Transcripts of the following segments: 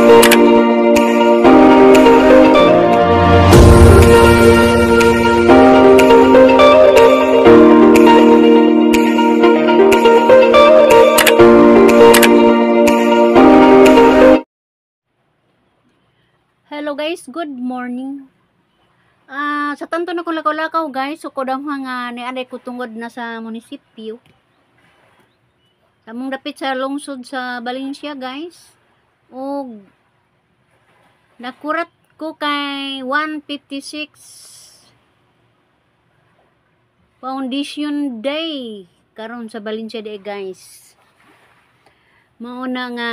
Hello guys, good morning. Sa tanto na kong lakaw-lakaw guys, so kodam nga nianay ko tungod na sa munisipyo. Among dapit sa lungsod sa Valencia guys. Og nakurat ko kay 156 Foundation Day karon sa Valencia Day guys. Mao na nga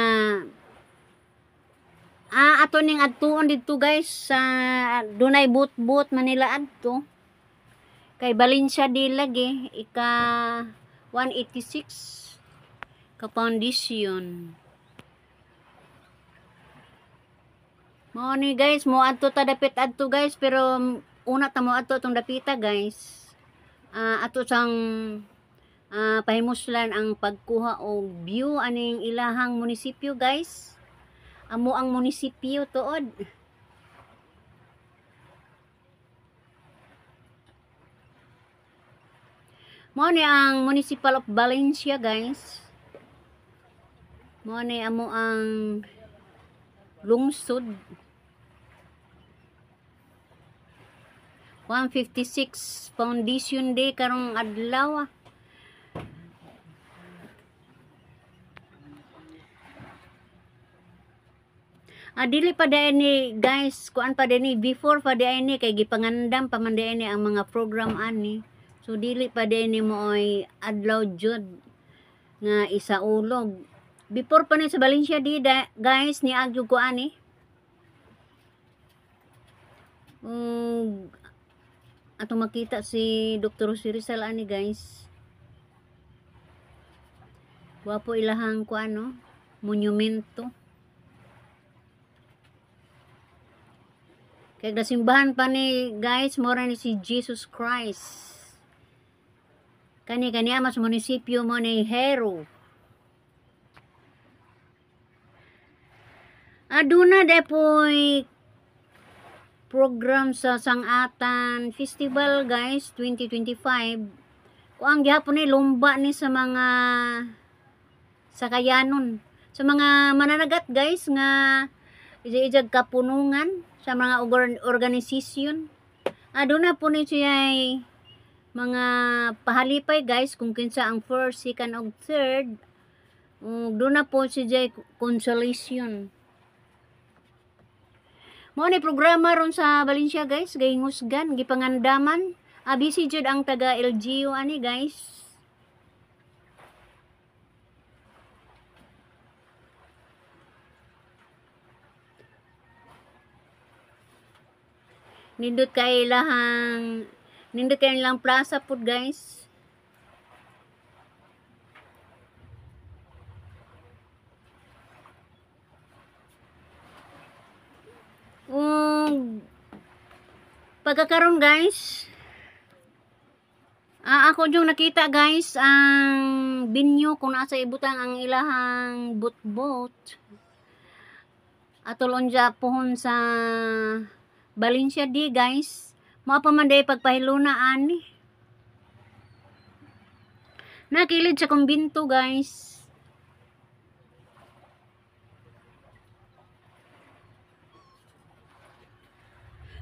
ato ning adtuon didto guys sa dunay but-but Manila adto. Kay Valencia Day lagi ika 186 ka foundation. Mao ni guys, mo adto ta dapit adto guys, pero una ta mo adto atong dapita guys. Ato sang pahimuslan ang pagkuha og view aning ilahang munisipyo guys. Amo ang munisipyo tuod. Mao ni ang Municipal of Valencia guys. Mao ni amo ang lungsod. 156 Foundation Day karong adlaw. Dili pa dahil ni guys, kuan pa dahil ni before pa dahil ni kay gipangandam pa man dahil ni ang mga program ani. So dili pa dahil ni mooy adlaw jud nga isaulog. Before pa ni sa Valencia di da, guys ni agyo ko ani. Ato makita si Dr. Jose Rizal ani guys. Wapo ilahang kuan no, monumento. Kay nasimbahan pa ni guys, mora ni si Jesus Christ. Kani kani mas munisipyo mo ni Hero. Aduna depoy program sa Sangatan Festival guys 2025. Kuang gihapon ni lumba ni sa mga sakayanon, sa mga mananagat guys nga ija-ijag kapunungan sa mga organisasyon. Aduna po ni siya mga pahalipay guys kung kinsa ang first, second ug third. Ug duna po siya consolation. Mao ni programa ron sa Valencia guys, gahingusgan, gipangandaman. Busy jud ang taga LGU ani guys. Nindot kay ilahang, nindot kay ilang plaza pud guys. Pagkakaroon guys, ako yung nakita guys ang binyo kung nasa ibutang ang ilahang bot-bot. Atol unja pohon sa Valencia di guys. Mao pa man day pagpahiluna ani. Nakilid sa kumbinto guys.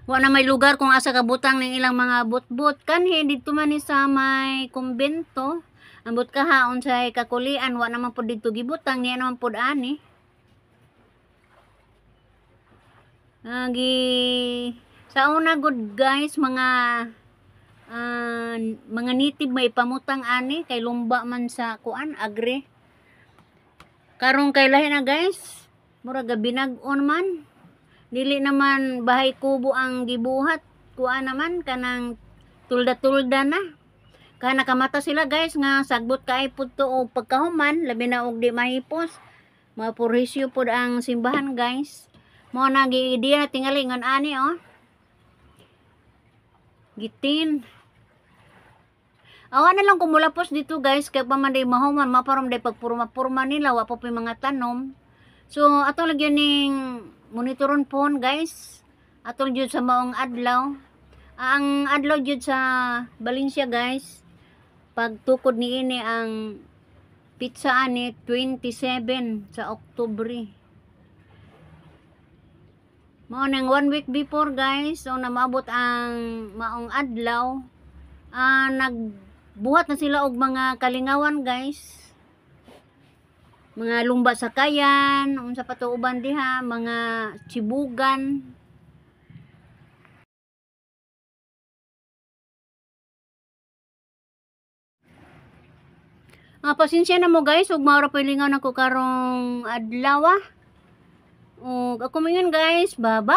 Wa na may lugar kung asa kabutang ng ilang mga bot-bot. Kanhi didto man ni sa may kumbento. Ambot kahaon sa kakulian, wa naman pud didto gibutang niya naman pud ani. Agi sa una good guys, mga mga native may pamutang ani kay lumba man sa kuan agri. Karon kay lahi na guys, murag binag-on man. Dili naman bahay kubo ang gibuhat, kuan naman kanang tulda-tulda na. Kaya nakamata sila guys nga sagbot kay pud to og pagkahuman, labi na og di mahipos. Mapurhisyo pud ang simbahan guys. Mao na gi-idea na tingali ngon ani oh. Gitin. Awa na lang kumulapos dito guys kay pa man day mahuman, maparom day pagpurma-purma nila, wa pa po'y mga tanom. So ato lang gyud ning monitoron phone, guys. Atol jud sa maong adlaw. Ang adlaw jud sa Valencia, guys. Pagtukod niini ang petsa ani, 27 sa Oktubre. Mao nang one week before, guys, so na maabot ang maong adlaw, nagbuhat na sila og mga kalingawan, guys. Mga lumba sakayan, unsa pa to uban diha, mga chibugan. Pasensya na mo, guys, ug mao ra po'y lingaw nako karong adlaw. Ug ako mingon, guys, bye-bye.